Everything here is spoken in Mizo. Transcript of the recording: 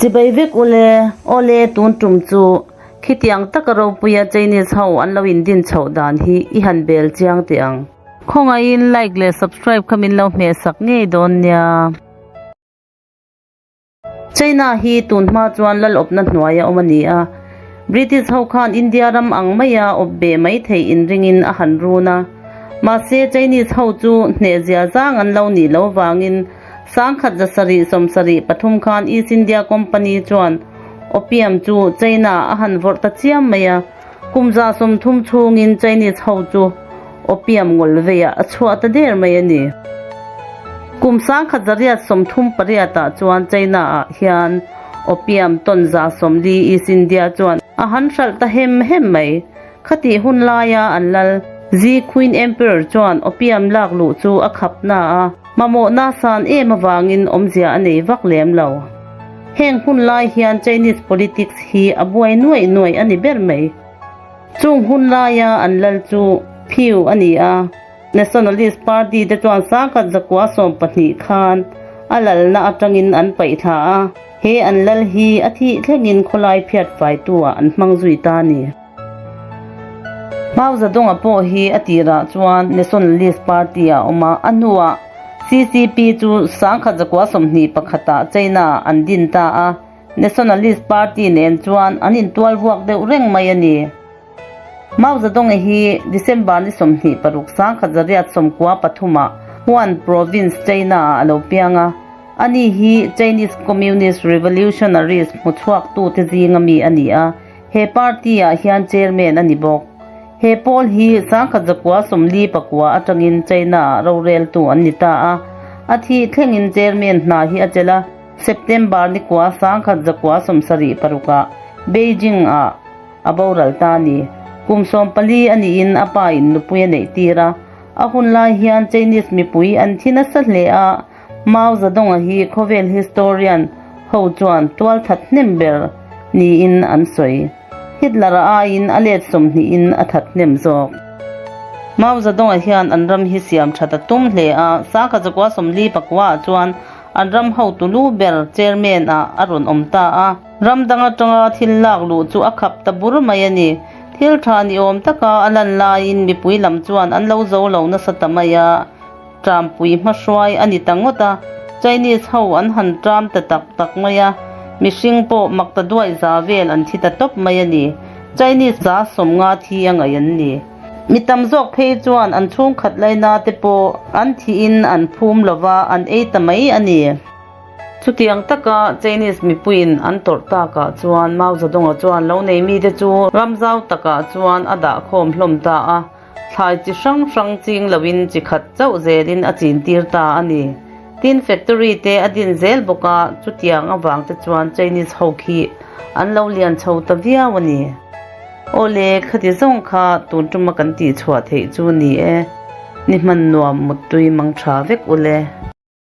Chibai vek ule, awle tun tum chu khitiang taka ropuia Chinese ho an lo indin chhoh dan hi i han bel chiang teh ang. Khawngaihin like leh subscribe kha min lo hmeh sak ngei dawn nia. China hi tun hma chuan lal awpna hnuaia awm a ni a, British ho khan India ram ang maia awp beh mai theih inringin a han run a. Mahse Chinese ho chu hneh zia zang an lo nih lo vangin sangkhat zasarih sawmsarih pathum khan East India Company chuan opium chu China a han vawrh ta chiam mai a, kum 30 chhungin Chinese ho chu opium ngawl veiah a chhuah ta der mai a ni. Kum 1938 ah chuan China ah hian opium tawn 40 East India chuan a han hralh ta hem hem mai. Khatih hun laia an lal Zi Queen Emperor chuan opium lak luh chu a khap na a, mamawhna san em avangin awmzia a nei vak lem lo. Heng hun lai hian Chinese politics hi a buai nuaih nuaih a ni ber mai. Chung hun laia an lal chu Phiu a ni a, Nationalist Party te chuan 1912 khan a lalna atangin an paih thla a, he an lal hi a thih thlengin khawlai phiat faitu ah an hmang zui ta a ni. Mao Zedong-a pawh hi a tirah chuan Nationalist Party ah a awm a, a hnuah CCP chu 1921 ah China ah an din ta a, Nationalist Party nen chuan an intual vuak deuh reng mai a ni. Mao Zedong-a hi December ni 26 1993 ah Huan Province, China ah a lo piang a. Ani hi Chinese Communist Revolutionaries hmuchhuaktute zinga mi a ni a, he party ah hian chairman a ni bawk. He pawl hi 1949 atangin China ah roreltu an ni ta a, a thih thlengin chairman hna hi a chelh a. September ni kua 1976 ah Beijing ah a boral ta a ni. Kum 14 a niin a pa in nupui a neih tir a, a hun lai hian Chinese mipui an thi nasa hle a, Mao Zedong-a hi khawvel historian ho chuan tualthat hnem ber niin an sawi. Hitler-a aiin a let 20 in a that hnem zawk. Mao Zedong-a hian an ram hi siam that a tum hle a, 1949 ah chuan an ram hotu lu ber chairman ah a rawn awm ta a. Ram dang atanga thil lak luh chu a khap ta bur mai a ni. Thil tha ni awm taka a lan laiin mipui lam chuan an lo zo lo nasa ta mai a, Trampui hmahruai a ni ta ngawt a, Chinese ho an han tram ta tak tak mai a, mihring pawh mak ta duaih za vel an thi ta tawp mai a ni. Chinese 50 thi a ngaih an ni. Mi tam zawk phei chuan an chhungkhat laina te pawh an thihin an phum lova an ei ta mai a ni. Chutiang taka Chinese mipuiin an tawrh takah chuan Mao Zedong-a chuan lo nei mite chu ram zau takah chuan a dah khawm hlawm ta a. Thlai chi hrang hrang ching loin chi khat chauh zelin a chin tir ta a ni. Tin factory te a din zel bawk a, chutiang avang te chuan Chinese ho khi an lo lian chho ta viau a ni. Awle, khati zawng kha tun tuma kan tih chhuah theih chu ni e. Ni hman nuam muttui mang tha vek ule.